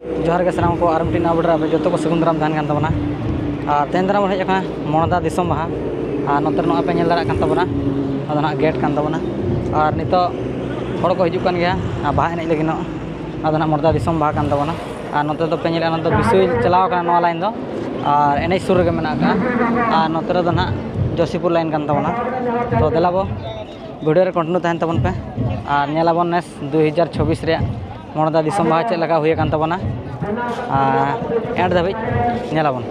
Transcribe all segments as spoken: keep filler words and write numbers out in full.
ᱡᱚᱦᱟᱨ ᱜᱮ ᱥᱟᱱᱟᱢ ᱠᱚ, ᱟᱨ ᱢᱤᱫᱴᱤᱡ ᱱᱟᱣᱟ video ᱨᱮ ᱟᱯᱮ ᱡᱚᱛᱚ ᱠᱚ ᱥᱟᱹᱜᱩᱱ ᱫᱟᱨᱟᱢ ᱛᱟᱦᱮᱱ ᱠᱟᱱ ᱛᱟᱵᱚᱱᱟ᱾ ᱟᱨ ᱛᱮᱦᱮᱧ ᱫᱟᱨᱟᱢ ᱵᱚᱱ ᱦᱮᱡ ᱟᱠᱟᱱᱟ ᱢᱚᱬᱫᱟ ᱫᱤᱥᱚᱢ ᱵᱟᱦᱟ᱾ ᱟᱨ ᱱᱚᱛᱮ ᱨᱮ ᱱᱚᱜᱼᱚᱭ ᱯᱮ ᱧᱮᱞ ᱫᱟᱲᱮᱭᱟᱜ ᱠᱟᱱ ᱛᱟᱵᱚᱱᱟ, ᱟᱫᱚ ᱱᱟᱦᱟᱜ ᱜᱮᱴ ᱠᱟᱱ ᱛᱟᱵᱚᱱᱟ᱾ ᱟᱨ ᱱᱤᱛᱚᱜ ᱦᱚᱲ ᱠᱚ ᱦᱤᱡᱩᱜ ᱠᱟᱱ ᱜᱮᱭᱟ ᱟᱨ ᱵᱟᱦᱟ ᱮᱱᱮᱡ ᱞᱟᱹᱜᱤᱫ ᱱᱚᱜ᱾ ᱟᱫᱚ ᱱᱟᱦᱟᱜ ᱢᱚᱬᱫᱟ ᱫᱤᱥᱚᱢ ᱵᱟᱦᱟ ᱠᱟᱱ ᱛᱟᱵᱚᱱᱟ᱾ ᱟᱨ ᱱᱚᱛᱮ ᱫᱚ ᱯᱮ ᱧᱮᱞᱮᱫᱼᱟ, ᱱᱚᱛᱮ ᱫᱚ ᱵᱤᱥᱩᱭ ᱪᱟᱞᱟᱣ ᱟᱠᱟᱱᱟ ᱱᱚᱣᱟ line ᱫᱚ, ᱟᱨ ᱮᱱᱮᱡ ᱥᱩᱨ ᱨᱮᱜᱮ ᱢᱮᱱᱟᱜ ᱟᱠᱟᱫᱼᱟ᱾ ᱟᱨ ᱱᱚᱛᱮ ᱨᱮᱫᱚ ᱱᱟᱦᱟᱜ ᱡᱳᱥᱤᱯᱩᱨ line ᱠᱟᱱ ᱛᱟᱵᱚᱱᱟ᱾ ᱛᱚ ᱫᱮᱞᱟ ᱵᱚ video ᱨᱮ continue ᱛᱟᱦᱮᱱ ᱛᱟᱵᱚᱱ ᱯᱮ, ᱟᱨ ᱧᱮᱞ ᱟᱵᱚᱱ ᱱᱮᱥ ᱫᱩ ᱦᱟᱡᱟᱨ ᱪᱷᱚᱵᱵᱤᱥ ᱨᱮᱭᱟᱜ ᱢᱚᱬᱫᱟ ᱫᱤᱥᱚᱢ ᱵᱟᱦᱟ ᱪᱮᱫ ᱞᱮᱠᱟ ᱦᱩᱭ ᱟᱠᱟᱱ ᱛᱟᱵᱚᱱᱟ᱾ ᱟᱨ end ᱫᱷᱟᱹᱵᱤᱡ ᱧᱮᱞ ᱟᱵᱚᱱ᱾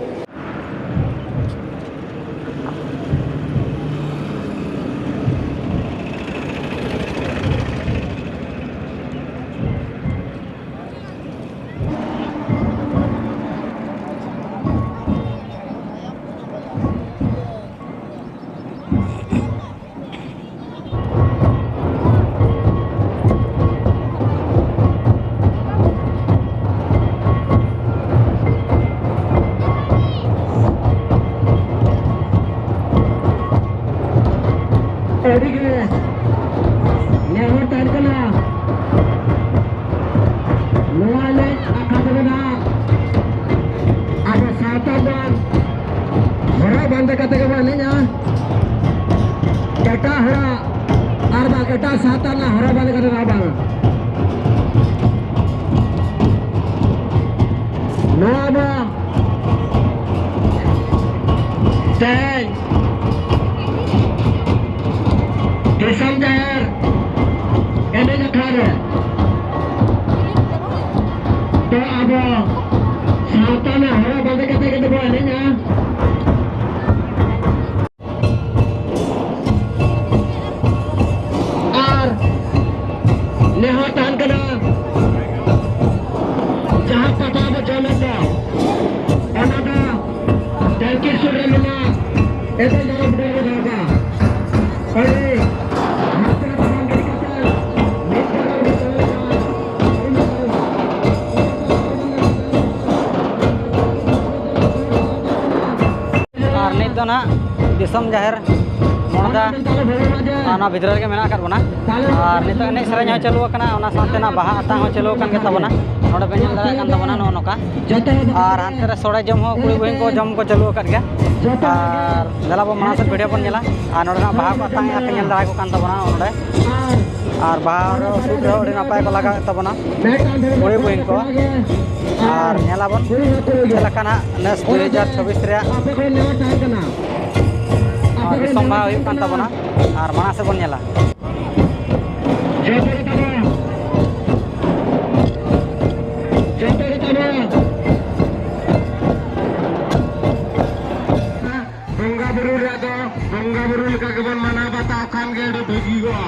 ᱟᱹᱰᱤ ᱜᱮ ᱱᱮᱦᱚᱨ ᱛᱟᱦᱮᱱ ᱠᱟᱱᱟ, ᱱᱚᱣᱟ ᱮᱱᱮᱡ ᱟᱠᱷᱲᱟ ᱫᱚ ᱱᱟᱦᱟᱜ ᱟᱵᱚ ᱥᱟᱶᱛᱟ ᱨᱮᱱᱟᱜ ᱦᱚᱨᱚᱜ ᱵᱟᱸᱫᱮ ᱠᱟᱛᱮ ᱜᱮᱵᱚᱱ ᱮᱱᱮᱡᱼᱟ᱾ ᱮᱴᱟᱜ ᱦᱚᱲᱟᱜ ᱟᱨ ᱵᱟᱝ ᱮᱴᱟᱜ ᱥᱟᱶᱛᱟ ᱨᱮᱱᱟᱜ ᱦᱚᱨᱚᱜ ᱵᱟᱸᱫᱮ ᱠᱟᱛᱮ ᱫᱚ ᱵᱟᱝ᱾ ᱱᱚᱣᱟ ᱫᱚ ᱛᱮᱦᱮᱧ ᱫᱤᱥᱚᱢ ᱡᱟᱦᱮᱨ ᱮᱱᱮᱡ ᱟᱠᱷᱲᱟ ᱨᱮ ᱫᱚ ᱟᱵᱚ ᱥᱟᱶᱛᱟ ᱨᱮᱱᱟᱜ ᱦᱚᱨᱚᱜ ᱵᱟᱸᱫᱮ ᱠᱟᱛᱮ ᱜᱮ ᱵᱚ ᱮᱱᱮᱡᱼᱟ᱾ ᱟᱨ ᱱᱮᱦᱚᱨ ᱛᱟᱦᱮᱱ ᱠᱟᱱᱟ, ᱡᱟᱦᱟᱸ ᱯᱟᱛᱟ ᱵᱚ ᱡᱚᱢᱮᱫ ᱫᱚ, ᱚᱱᱟ ᱫᱚ ᱴᱟᱝᱠᱤ ᱥᱩᱨ ᱨᱮ ᱢᱮᱱᱟᱜ ᱮᱵᱮᱞ ᱫᱟᱨᱮ ᱵᱩᱴᱟᱹ ᱨᱮ ᱫᱚᱦᱚ ᱠᱟᱜᱼᱟ᱾ ᱟᱹᱰᱤ ᱦᱟᱨᱠᱮᱛ ᱵᱟᱝ ᱜᱤᱰᱤ ᱠᱟᱛᱮ ᱢᱤᱫ ᱡᱟᱭᱜᱟ ᱨᱮ ᱫᱚᱦᱚ ᱠᱟᱜᱼᱟ᱾ ᱟᱨ ᱱᱤᱛ ᱫᱚ ᱱᱟᱦᱟᱜ ᱫᱤᱥᱚᱢ ᱡᱟᱦᱮᱨ ᱢᱚᱬᱫᱟ ᱚᱱᱟ ᱵᱷᱤᱛᱨᱤ ᱨᱮᱜᱮ ᱢᱮᱱᱟᱜ ᱟᱠᱟᱫ ᱵᱚᱱᱟ᱾ ᱟᱨ ᱱᱤᱛᱚᱜ ᱮᱱᱮᱡ ᱥᱮᱨᱮᱧ ᱦᱚᱸ ᱪᱟᱹᱞᱩ ᱟᱠᱟᱱᱟ, ᱚᱱᱟ ᱥᱟᱶᱛᱮ ᱱᱟᱜ ᱵᱟᱦᱟ ᱟᱛᱟᱝ ᱦᱚᱸ ᱪᱟᱹᱞᱩ ᱟᱠᱟᱱ ᱜᱮ ᱛᱟᱵᱚᱱᱟ᱾ ᱱᱚᱰᱮ ᱯᱮ ᱧᱮᱞ ᱫᱟᱲᱮᱭᱟᱜ ᱠᱟᱱ ᱛᱟᱵᱚᱱᱟ ᱱᱚᱜᱼᱚ ᱱᱚᱝᱠᱟ᱾ ᱟᱨ ᱦᱟᱱᱛᱮ ᱨᱮ ᱥᱚᱲᱮ ᱡᱚᱢ ᱦᱚᱸ ᱠᱩᱲᱤ ᱵᱩᱦᱤᱱ ᱠᱚ ᱡᱚᱢ ᱠᱚ ᱪᱟᱹᱞᱩ ᱟᱠᱟᱫ ᱜᱮᱭᱟ᱾ ᱟᱨ ᱫᱮᱞᱟ ᱵᱚ ᱢᱟᱲᱟᱝ ᱥᱮᱫ ᱵᱷᱤᱰᱤᱭᱳ ᱵᱚᱱ ᱧᱮᱞᱟ᱾ ᱟᱨ ᱱᱚᱰᱮ ᱱᱟᱜ ᱵᱟᱦᱟ ᱠᱚ ᱟᱛᱟᱝ ᱮᱫᱼᱟ, ᱯᱮ ᱧᱮᱞ ᱫᱟᱲᱮ ᱠᱚ ᱠᱟᱱ ᱛᱟᱵᱚᱱᱟ ᱱᱚᱰᱮ᱾ ᱟᱨ ᱵᱟᱦᱟ ᱨᱮ ᱥᱩᱴ ᱨᱮᱦᱚᱸ ᱟᱹᱰᱤ ᱱᱟᱯᱟᱭ ᱠᱚ ᱞᱟᱜᱟᱣᱮᱫ ᱛᱟᱵᱚᱱᱟ ᱠᱩᱲᱤ ᱵᱩᱦᱤᱱ ᱠᱚ᱾ ᱟᱨ ᱧᱮᱞᱟᱵᱚᱱ ᱪᱮᱫ ᱞᱮᱠᱟ ᱱᱟᱜ ᱱᱮᱥ ᱫᱩ ᱦᱟᱡᱟᱨ ᱪᱷᱟᱵᱵᱤᱥ ᱨᱮᱭᱟᱜ ᱱᱚᱣᱟ ᱫᱤᱥᱚᱢ ᱵᱟᱦᱟ ᱦᱩᱭᱩᱜ ᱠᱟᱱ ᱛᱟᱵᱚᱱᱟ᱾ ᱟᱨ ᱢᱟᱲᱟᱝ ᱥᱮᱫ ᱵᱚᱱ ᱧᱮᱞᱟ᱾ ᱵᱚᱸᱜᱟ ᱵᱩᱨᱩ ᱨᱮᱭᱟᱜ ᱫᱚ ᱵᱚᱸᱜᱟ ᱵᱩᱨᱩ ᱞᱮᱠᱟ ᱜᱮᱵᱚᱱ ᱢᱟᱱᱟᱣ ᱵᱟᱛᱟᱣ ᱠᱷᱟᱱ ᱜᱮ ᱟᱹᱰᱤ ᱵᱷᱟᱹᱜᱤᱜᱼᱟ᱾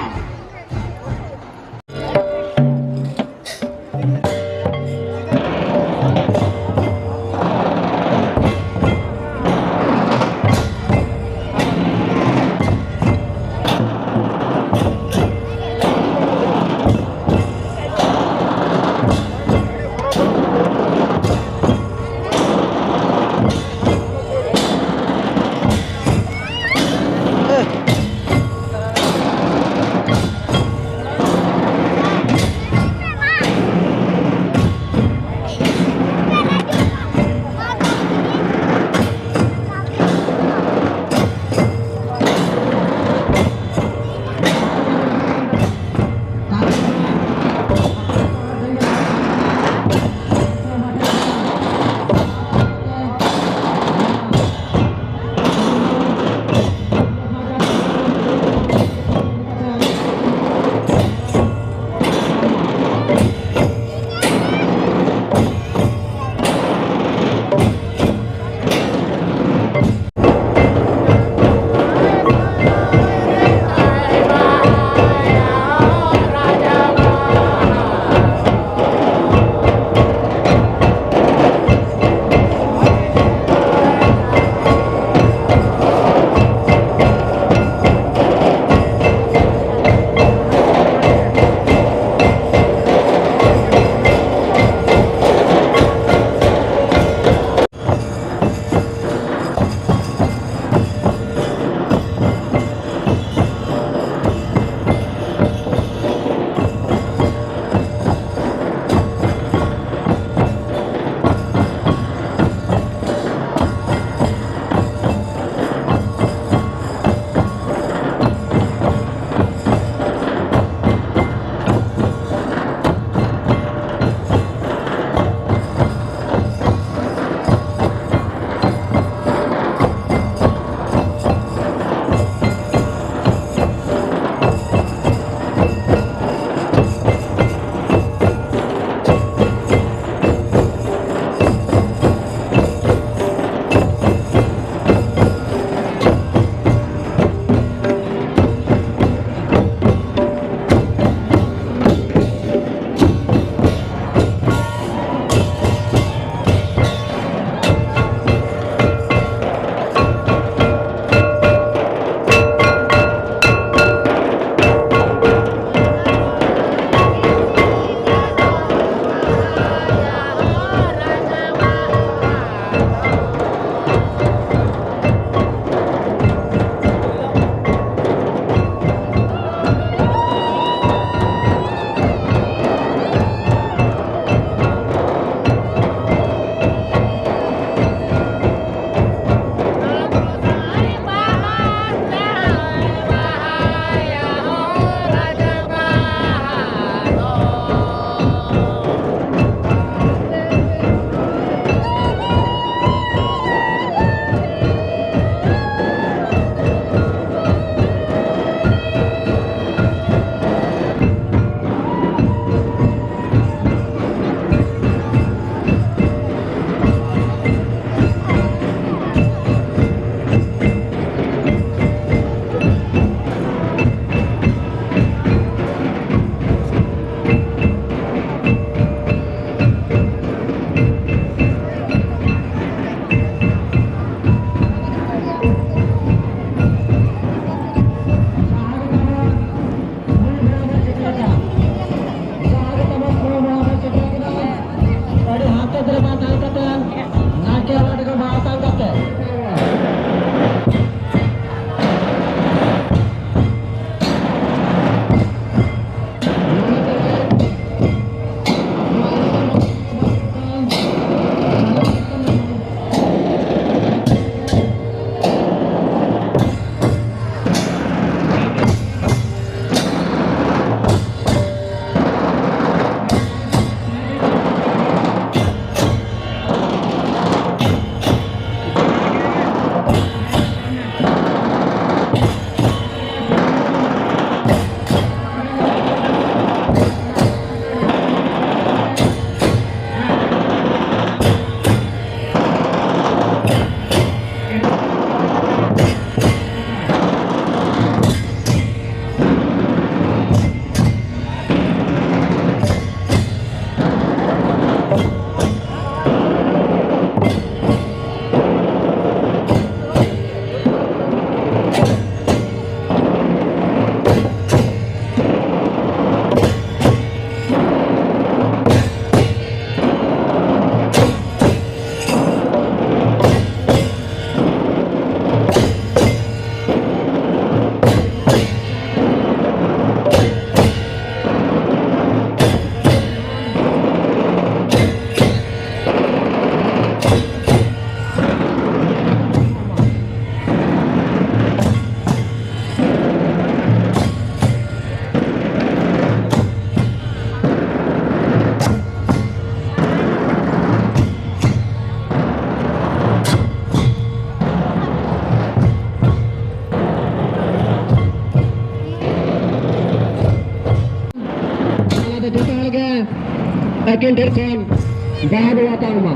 ᱟᱹᱠᱤᱱ ᱴᱷᱮᱱ ᱠᱷᱚᱱ ᱵᱟᱦᱟ ᱵᱚᱱ ᱟᱛᱟᱝ ᱢᱟ᱾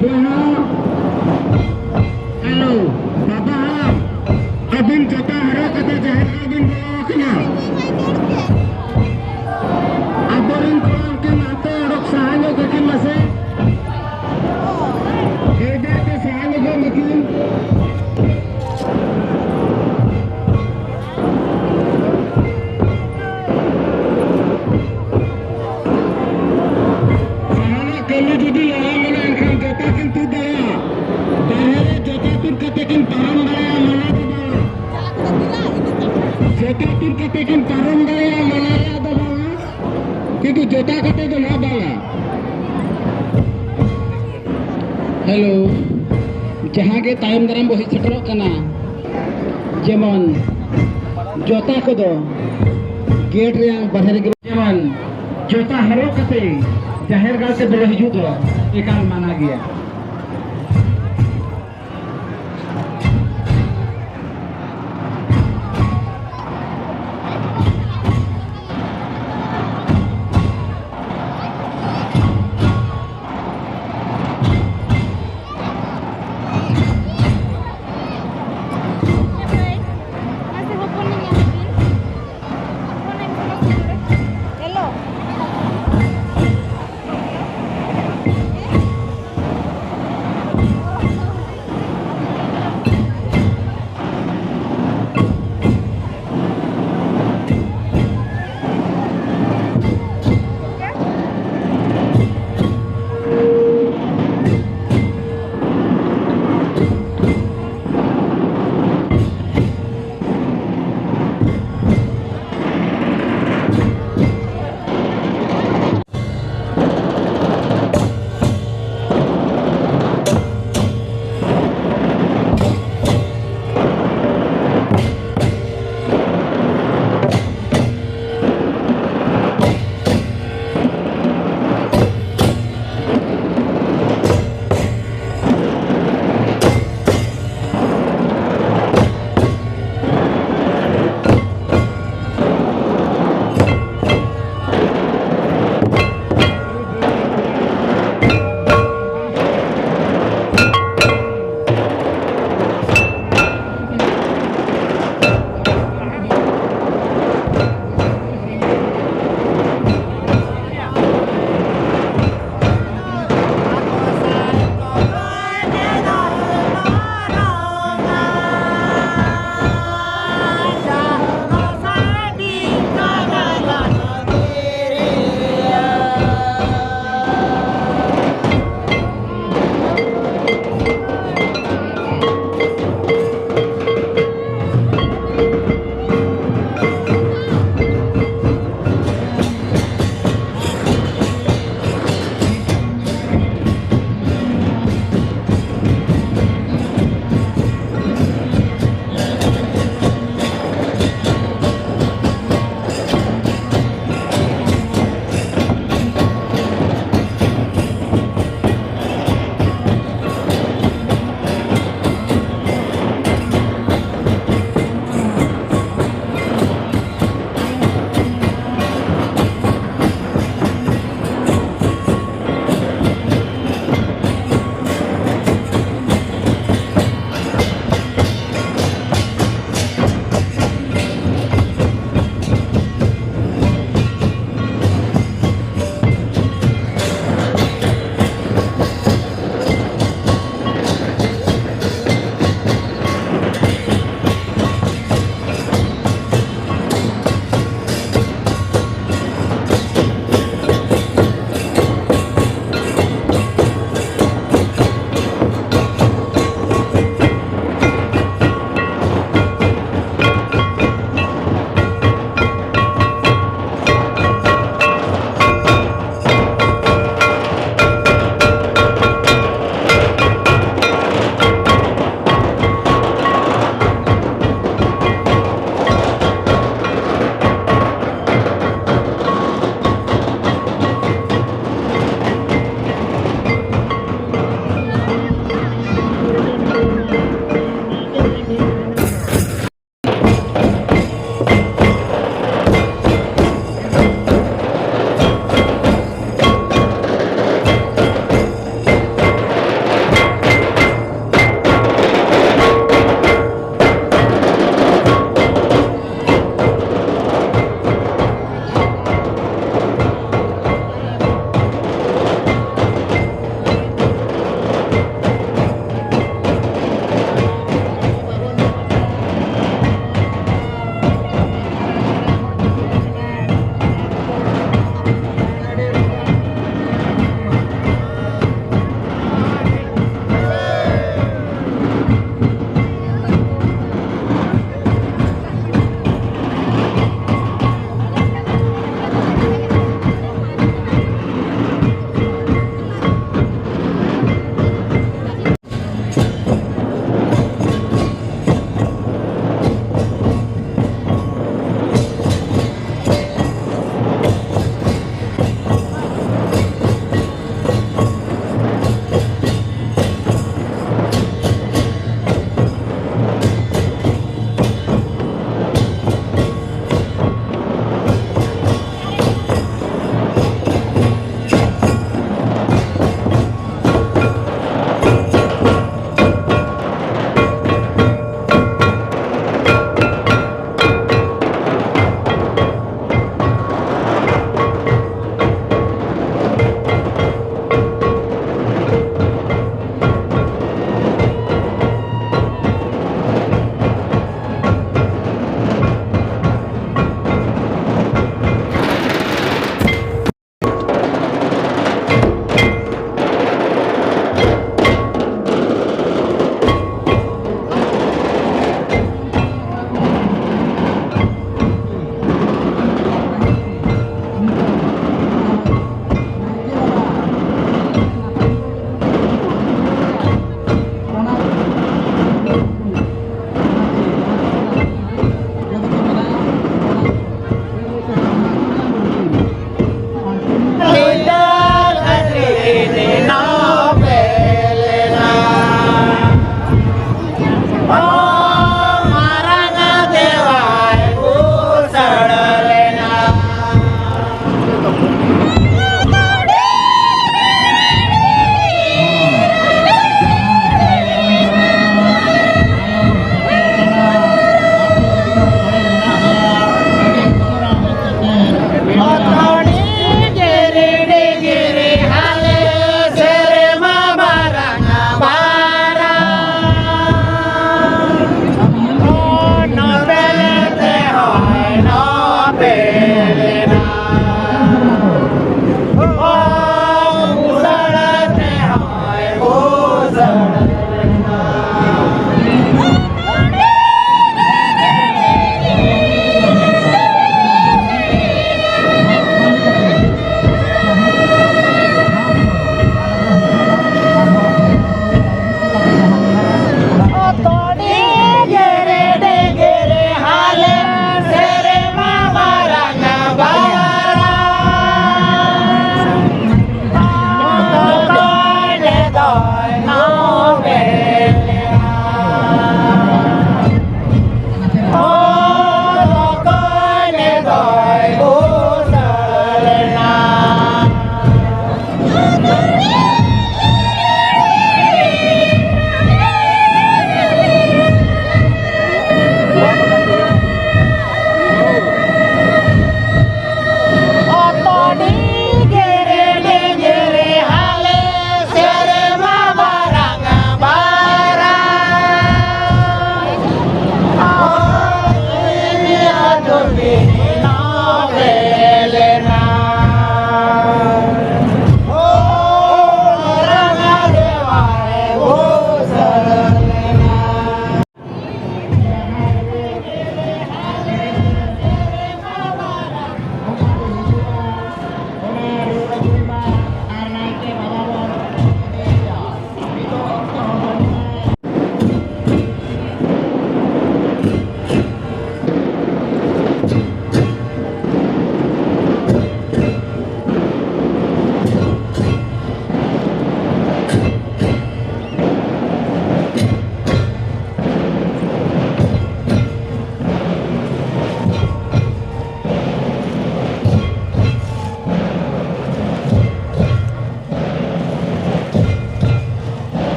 ᱡᱚᱦᱟᱨ᱾ ᱦᱮᱞᱳ, ᱵᱟᱵᱟ ᱦᱟᱲᱟᱢ, ᱟᱹᱵᱤᱱ ᱡᱚᱛᱚ ᱦᱚᱨᱚᱜ ᱠᱟᱛᱮ ᱡᱟᱦᱮᱨ ᱜᱟᱲ ᱵᱤᱱ ᱵᱚᱞᱚ ᱟᱠᱟᱱᱟ᱾ ᱟᱵᱚᱨᱮᱱ ᱠᱚᱲᱟ ᱦᱚᱯᱚᱱ ᱦᱟᱱᱛᱮ ᱚᱰᱚᱠ ᱥᱟᱦᱟ ᱧᱚᱜ ᱠᱟᱹᱠᱤᱱ ᱢᱟᱥᱮ᱾ ᱦᱮᱡ ᱠᱟᱛᱮ ᱥᱟᱦᱟ ᱧᱚᱜᱚᱜ ᱢᱟᱹᱠᱤᱱ᱾ ᱡᱟᱦᱟᱱᱟᱜ ᱠᱟᱹᱢᱤ ᱡᱩᱫᱤ ᱞᱟᱦᱟ ᱢᱮᱱᱟᱜ ᱮᱱᱠᱷᱟᱱ ᱡᱚᱛᱚ ᱠᱤᱱ ᱛᱩᱫ ᱫᱟᱲᱮᱭᱟᱜᱼᱟ᱾ ᱵᱟᱦᱨᱮ ᱨᱮ ᱡᱚᱛᱚ ᱛᱩᱫ ᱠᱟᱛᱮ ᱠᱤᱱ ᱯᱟᱨᱚᱢ ᱫᱟᱲᱮᱭᱟᱜᱼᱟ, ᱢᱟᱱᱟ ᱫᱚ ᱵᱟᱝᱟ᱾ ᱡᱚᱛᱚ ᱛᱩᱫ ᱠᱟᱛᱮ ᱠᱤᱱ ᱯᱟᱨᱚᱢ ᱫᱟᱲᱮᱭᱟᱜᱼᱟ, ᱢᱟᱱᱟ ᱨᱮᱭᱟᱜ ᱫᱚ ᱵᱟᱝᱟ᱾ ᱠᱤᱱᱛᱩ ᱡᱚᱴᱟ ᱠᱟᱛᱮ ᱫᱚ ᱱᱟᱦᱟᱜ ᱵᱟᱝᱟ᱾ ᱦᱮᱞᱳ, ᱡᱟᱦᱟᱸ ᱜᱮ ᱛᱟᱭᱚᱢ ᱫᱟᱨᱟᱢ ᱵᱚ ᱦᱮᱡ ᱥᱮᱴᱮᱨᱚᱜ ᱠᱟᱱᱟ, ᱡᱮᱢᱚᱱ ᱡᱚᱴᱟ ᱠᱚᱫᱚ ᱜᱮᱴ ᱨᱮᱭᱟᱝ ᱵᱟᱦᱨᱮ ᱨᱮᱜᱮ, ᱡᱮᱢᱚᱱ ᱡᱚᱴᱟ ᱦᱚᱨᱚᱜ ᱠᱟᱛᱮ ᱡᱟᱦᱮᱨ ᱜᱟᱲ ᱛᱮ ᱵᱚᱞᱚ ᱦᱤᱡᱩᱜ ᱫᱚ ᱮᱠᱟᱞ ᱢᱟᱱᱟ ᱜᱮᱭᱟ᱾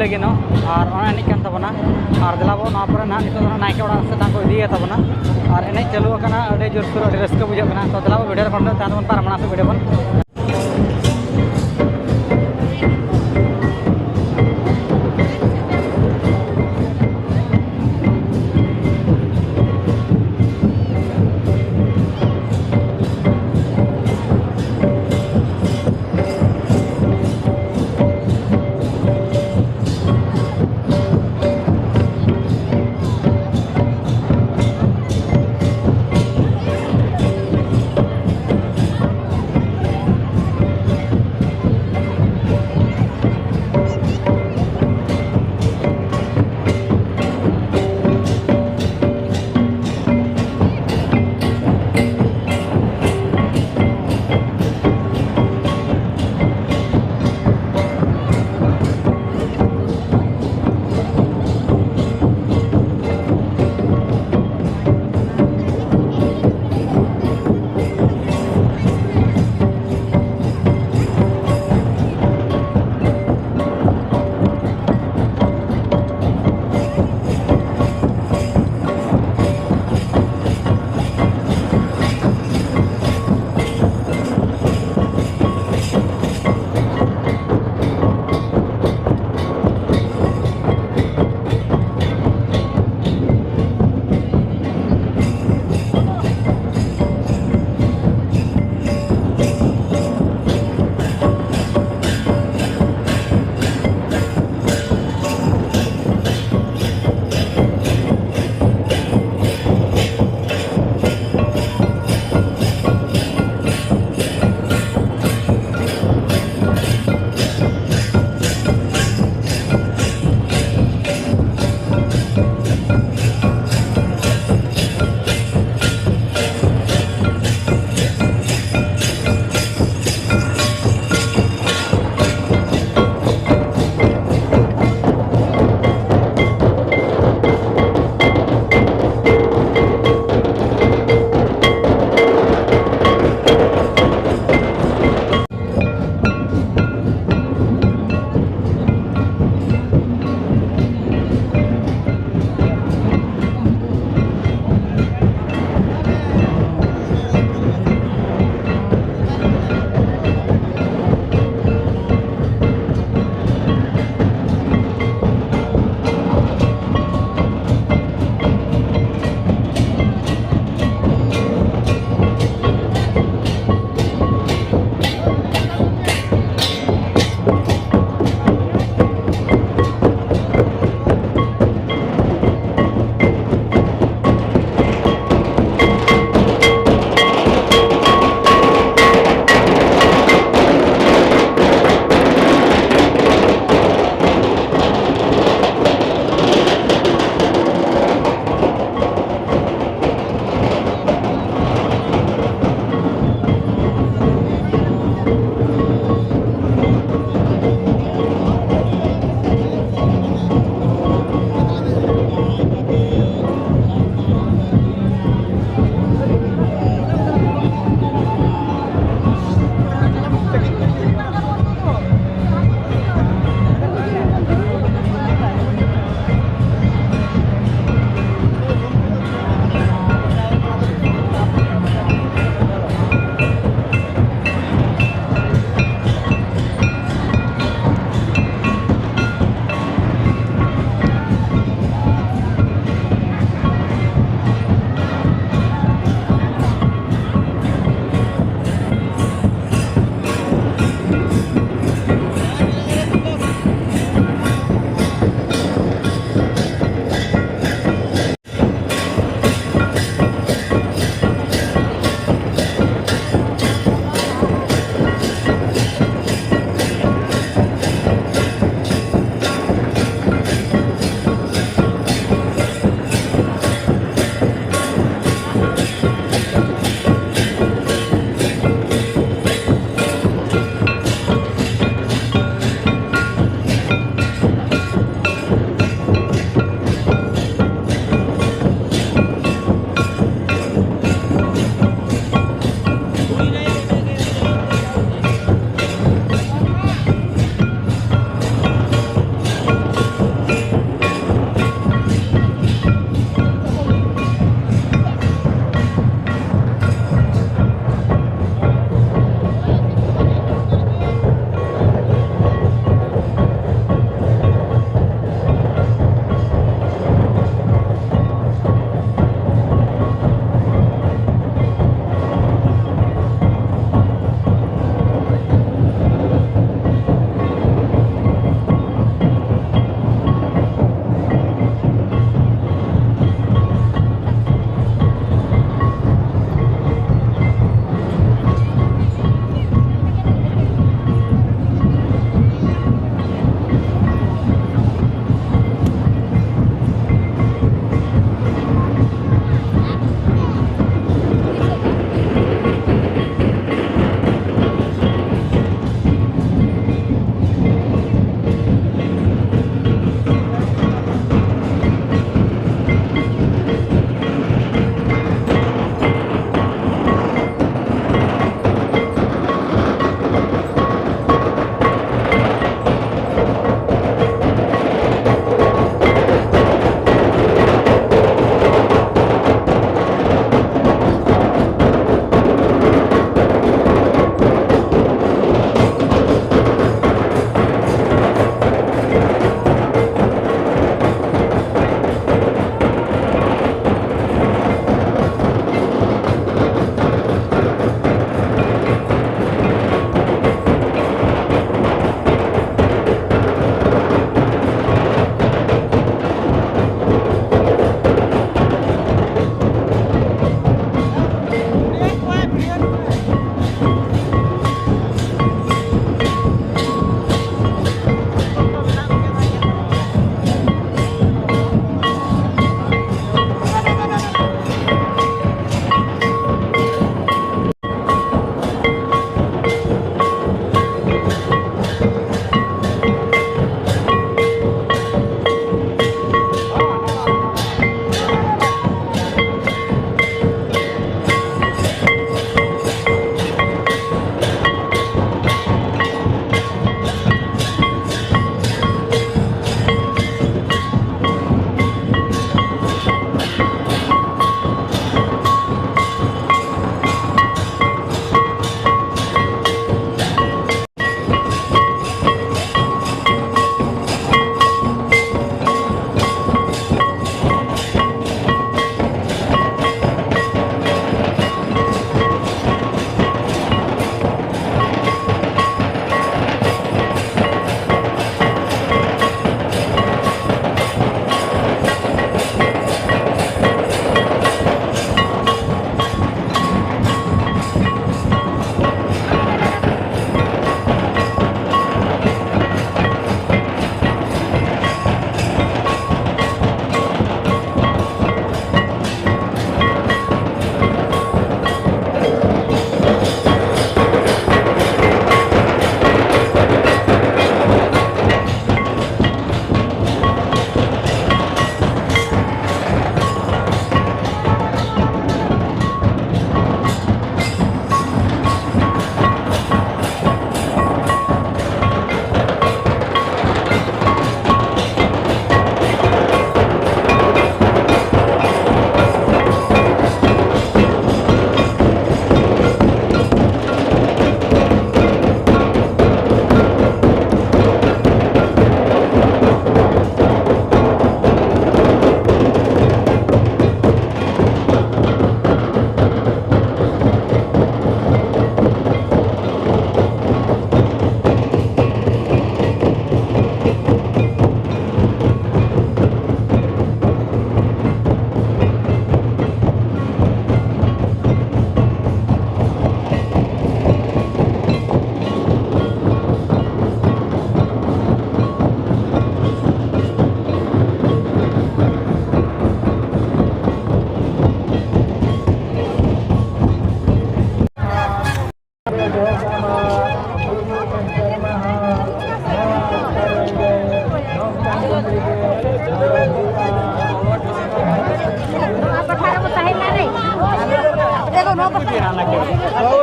ᱞᱟᱹᱜᱤᱫ ᱱᱚᱜ ᱟᱨ ᱚᱱᱟ ᱮᱱᱮᱡ ᱠᱟᱱ ᱛᱟᱵᱚᱱᱟ᱾ ᱟᱨ ᱫᱮᱞᱟ ᱵᱚ ᱱᱚᱣᱟ ᱯᱚᱨᱮ ᱱᱟᱦᱟᱜ ᱱᱤᱛᱚᱜ ᱫᱚ ᱱᱟᱦᱟᱜ ᱱᱟᱭᱠᱮ ᱚᱲᱟᱜ ᱥᱮᱫ ᱛᱟᱦᱮᱸ ᱠᱚ ᱤᱫᱤᱭᱮᱫ ᱛᱟᱵᱚᱱᱟ᱾ ᱟᱨ ᱮᱱᱮᱡ ᱪᱟᱹᱞᱩ ᱟᱠᱟᱱᱟ, ᱟᱹᱰᱤ ᱡᱳᱨᱥᱳᱨ, ᱟᱹᱰᱤ ᱨᱟᱹᱥᱠᱟᱹ ᱵᱩᱡᱷᱟᱹᱜ ᱠᱟᱱᱟ᱾ ᱛᱚ ᱫᱮᱞᱟ ᱵᱚ ᱵᱷᱤᱰᱤᱭᱳ ᱨᱮ ᱵᱚᱱ ᱛᱟᱦᱮᱸ ᱛᱟᱵᱚᱱ ᱯᱮ ᱟᱨ ᱢᱟᱲᱟᱝ ᱥᱮᱫ ᱵᱷᱤᱰᱤᱭᱳ ᱵᱚᱱ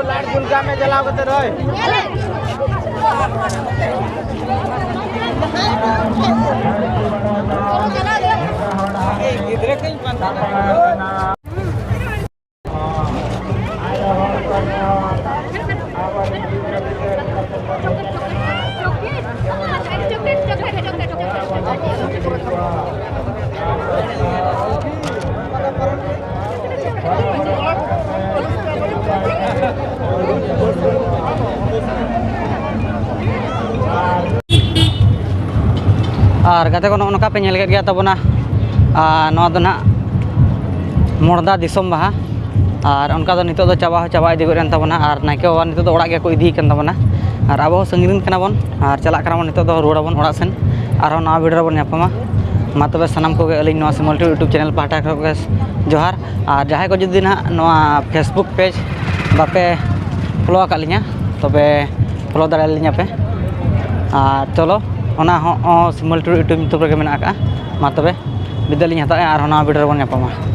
ᱞᱟᱭᱤᱴ ᱡᱩᱞ ᱠᱟᱜ ᱢᱮ, ᱪᱟᱞᱟᱣ ᱠᱟᱛᱮ ᱨᱚᱦᱚᱭ᱾ ᱜᱤᱫᱽᱨᱟᱹ ᱠᱚᱧ ᱯᱟᱱᱛᱮ ᱟᱨ ᱜᱟᱛᱮ ᱠᱚ, ᱱᱚᱜᱼᱚ ᱱᱚᱝᱠᱟ ᱯᱮ ᱧᱮᱞ ᱠᱮᱫ ᱜᱮᱭᱟ ᱛᱟᱵᱚᱱᱟ, ᱟᱨ ᱱᱚᱣᱟ ᱫᱚ ᱱᱟᱦᱟᱜ ᱢᱚᱲᱫᱟ ᱫᱤᱥᱚᱢ ᱵᱟᱦᱟ᱾ ᱟᱨ ᱚᱱᱠᱟ ᱫᱚ ᱱᱤᱛᱚᱜ ᱫᱚ ᱪᱟᱵᱟ ᱦᱚᱸ ᱪᱟᱵᱟ ᱤᱫᱤ ᱜᱚᱫ ᱮᱱ ᱛᱟᱵᱚᱱᱟ, ᱟᱨ ᱱᱟᱭᱠᱮ ᱵᱟᱵᱟ ᱱᱤᱛᱚᱜ ᱫᱚ ᱚᱲᱟᱜ ᱜᱮᱠᱚ ᱤᱫᱤᱭᱮ ᱠᱟᱱ ᱛᱟᱵᱚᱱᱟ᱾ ᱟᱨ ᱟᱵᱚ ᱦᱚᱸ ᱥᱟᱺᱜᱤᱧ ᱨᱮᱱ ᱠᱟᱱᱟ ᱵᱚᱱ, ᱟᱨ ᱪᱟᱞᱟᱜ ᱠᱟᱱᱟ ᱵᱚᱱ ᱱᱤᱛᱚᱜ ᱫᱚ, ᱨᱩᱣᱟᱹᱲ ᱟᱵᱚᱱ ᱚᱲᱟᱜ ᱥᱮᱱ᱾ ᱟᱨᱦᱚᱸ ᱱᱟᱣᱟ ᱵᱷᱤᱰᱤᱭᱳ ᱨᱮᱵᱚᱱ ᱧᱟᱯᱟᱢᱟ᱾ ᱢᱟ ᱛᱚᱵᱮ ᱥᱟᱱᱟᱢ ᱠᱚᱜᱮ ᱟᱹᱞᱤᱧ ᱱᱚᱣᱟ ᱥᱤᱢᱚᱞ ᱴᱩᱰᱩ YouTube ᱪᱮᱱᱮᱞ ᱯᱟᱦᱴᱟ ᱠᱷᱚᱱ ᱜᱮ ᱡᱚᱦᱟᱨ᱾ ᱟᱨ ᱡᱟᱦᱟᱸᱭ ᱠᱚ ᱡᱩᱫᱤ ᱱᱟᱦᱟᱜ ᱱᱚᱣᱟ Facebook ᱯᱮᱡᱽ ᱵᱟᱯᱮ ᱯᱷᱚᱞᱳ ᱟᱠᱟᱫ ᱞᱤᱧᱟ, ᱛᱚᱵᱮ ᱯᱷᱚᱞᱳ ᱫᱟᱲᱮᱭᱟᱞᱤᱧᱟ ᱯᱮ᱾ ᱟᱨ ᱪᱚᱞᱚ, ᱚᱱᱟ ᱦᱚᱸ ᱥᱤᱢᱚᱞ ᱴᱩᱰᱩ YouTube ᱧᱩᱛᱩᱢ ᱨᱮᱜᱮ ᱢᱮᱱᱟᱜ ᱟᱠᱟᱫᱼᱟ᱾ ᱢᱟ ᱛᱚᱵᱮ ᱵᱤᱫᱟᱹᱞᱤᱧ ᱦᱟᱛᱟᱣᱮᱫᱼᱟ, ᱟᱨᱦᱚᱸ ᱱᱟᱣᱟ ᱵᱷᱤᱰᱤᱭᱳ ᱨᱮᱵᱚᱱ ᱧᱟᱯᱟᱢᱟ᱾